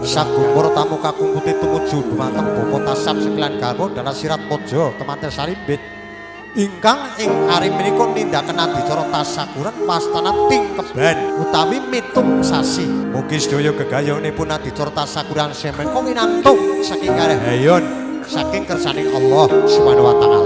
Sagung para tamu kakung putih tumuju dumateng Bapa Tasap sekilan garwa dalah Sirat Mojo Temanten Sarimbit ingkang ing ari menika nindakaken adicara tasakuran wastana tingkeban utawi mitung sasi. Mugi sedaya gegayonipun adicara tasakuran semenika winantung saking karehayon saking kersaning Allah Subhanahu wa taala.